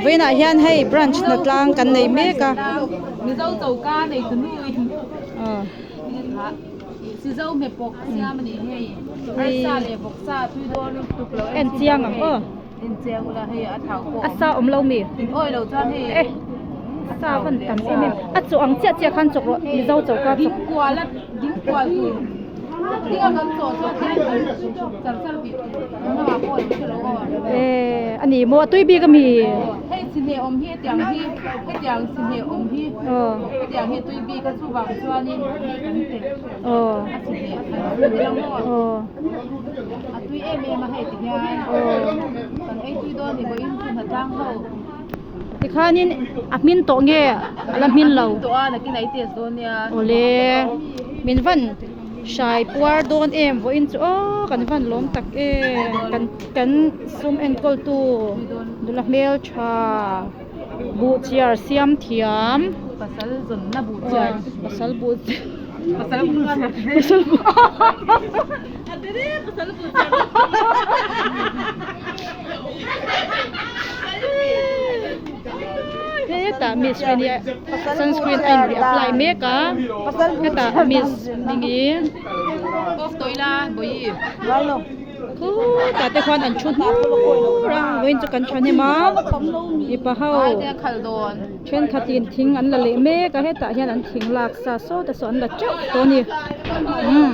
Vawiinah hian hei branch hnatlang kan nei mek a. En chiang ang aw. A sa awm lo mi? E a sa van tam em em. A chaw ang chiah chiah khan chawk rawh Mizo choka chawk. E a ni maw a tui bik a mi? Aw. Aw. Aw. A tui em em a hei ti hian kan ei tui dawn ni vawiin chu hnatlang ho. Tikhanin a hmin tawh nge a la hmin lo. A hmin tawh a nakin a i test dawn nia. Awle min van hrai puar dawn em vawiin chu aw kan van lawm tak em kan kan sum enkawl tu nula hmeltha buh chiar siam thiam. Pasal zawnna buh chiar. Pasal buh Pasal buh chiar. Pasal buh Hetah miss Rini sunscreen a in apply mek a hetah miss Hmingi khutah te khuan an thu hnur a vawiin chu kan thahnem a mipa ho thenkhatin thing an la leh mek a hetah hian an thing lak sa sawt a saw an la teuh tawh a ni umm.